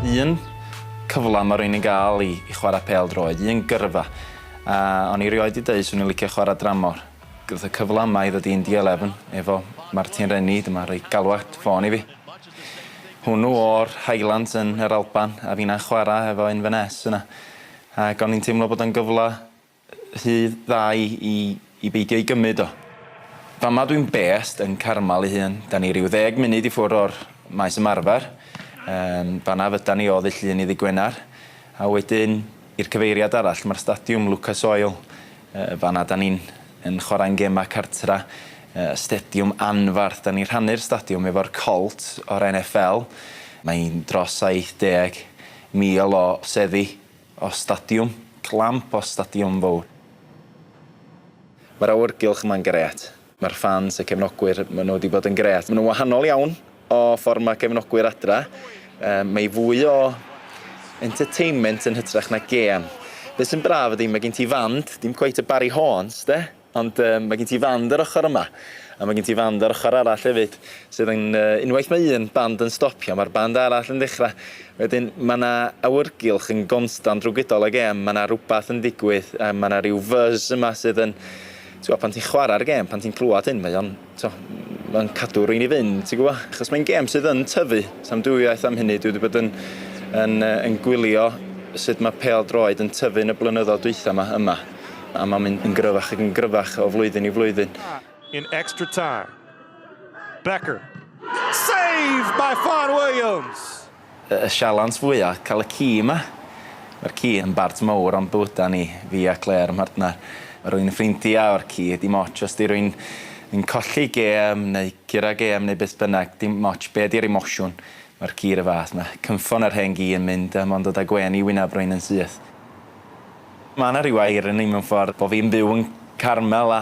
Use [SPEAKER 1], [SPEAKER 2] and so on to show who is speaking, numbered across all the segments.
[SPEAKER 1] Un cyfle ma' rywun yn ga'l i i chwara pêl-droed, un gyrfa, a o'n i rioed 'di deud swn i'n licio chwara dramor. Gath y cyfle yma i ddod i Indy Eleven efo Martin Rennie, dyma roi galwad ffôn i fi. Hwnnw o'r Highlands yn yr Alban a finna'n chwara efo Inverness yna. Ac o'n i'n teimlo bod o'n gyfle rhy dda i i i beidio ei gymyd o. Fama dwi'n based yn Carmel ei hun. Da ni ryw ddeg munud i ffwr o'r maes ymarfer. Yym fanna fydan ni o ddydd Llun i ddydd Gwener. A wedyn i'r cyfeiriad arall ma'r stadiwm Lucas Oil. Yy fanna da ni'n yn chwarae'n gema cartra. Yy stadiwm anfarth. Da ni'n rhannu'r stadiwm efo'r Colts o'r NFL. Mae'n dros 70,000 o seddi. O stadiwm, clamp o stadiwm fowr. Mae'r awyrgylch yma'n grêt. Mae'r ffans, y cefnogwyr, maen nhw wedi bod yn grêt. Maen nhw'n wahanol iawn o ffordd mae cefnogwyr adra. Yym, mae fwy o entertainment yn hytrach na gêm. Be sy'n braf ydy, mae gen ti fand, dim cweit y Barry Horns, de, Ond yym ma' gen ti fand yr ochr yma a ma' gen ti fand yr ochr arall hefyd sydd yn yy unwaith ma' un band yn stopio ma'r band arall yn dechra. Wedyn ma' 'na awyrgylch yn gonstant drw gydol y gêm ma' 'na rwbath yn digwydd a ma' 'na ryw fuzz yma sydd yn t'wo' pan ti'n chwara'r gêm pan ti'n clwad hyn mae o'n t'o' ma'n cadw rywun i fynd ti gwbo? Achos mae'n gêm sydd yn tyfu, sa'm dwywaith am hynny dwi 'di bod yn yn yy yn gwylio sut ma' pêl-droed yn tyfu yn y blynyddodd dwytha 'ma yma a ma'n mynd yn gryfach ac yn gryfach o flwyddyn i flwyddyn.
[SPEAKER 2] In extra time. Becker. Saved by Fon Williams!
[SPEAKER 1] Y sialens fwya, cael y ci 'ma. Mae'r ci yn bart mowr o'n bywyda ni, fi a Claire, 'y mhartnar. Ma' rywun yn ffrindia o'r ci, dim ots os 'di rywun yn colli gêm neu curo gêm neu beth bynnag, dim ots be' 'di'r emosiwn, mae'r ci 'r un fath. Ma' cynffon yr hen gi yn mynd a ma'n dod â gwên i wynab rywun yn syth. Ma' 'na ryw irony mewn ffordd bo' fi'n byw yn Carmel a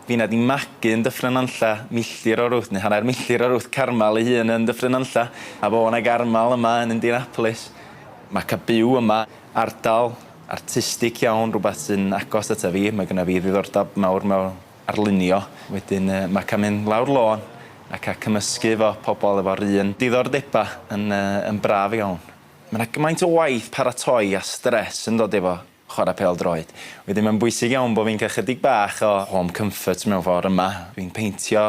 [SPEAKER 1] Finna 'di magu yn Dyffryn Nantlle, milltir o'r wrth, neu hanner milltir o'r wrth Carmel ei hun yn Dyffryn Nantlle, a fo 'na Garmel yma yn Indianapolis. Mae cael byw yma, ardal artistig iawn, rhywbeth sy'n agos ata fi, mae gynna fi ddiddordeb mawr mewn arlunio. Wedyn yy ma' cael mynd lawr lôn a cael cymysgu efo pobl efo'r un diddordeba yn yy yn braf iawn. Ma' 'na gymaint o waith paratoi a stress yn dod efo chwarae pêl-droed. Wedyn mae'n bwysig iawn bod fi'n cael chydig bach o home comfort mewn ffordd yma. Dwi'n peintio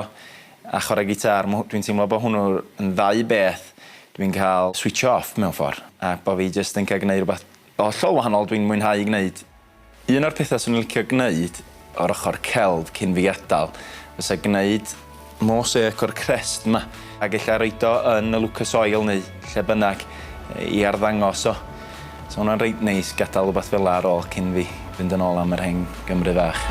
[SPEAKER 1] a chwarae gitâr, dwi'n teimlo bod hwnnw yn ddau beth dwi'n cael switch off mewn ffordd, a bod fi jyst yn cael gwneud rhywbeth hollol wahanol dwi'n mwynhau gwneud. Un o'r pethau 'swn i'n licio gwneud o'r ochr celf cyn fi adael fysa gwneud mosaic o'r crest 'ma ac ella roid o yn y Lucas Oil neu lle bynnag i arddangos o. So hwnna'n reit neis gadal wbath fela ar ôl cyn fi fynd yn ôl am yr hen Gymru fach.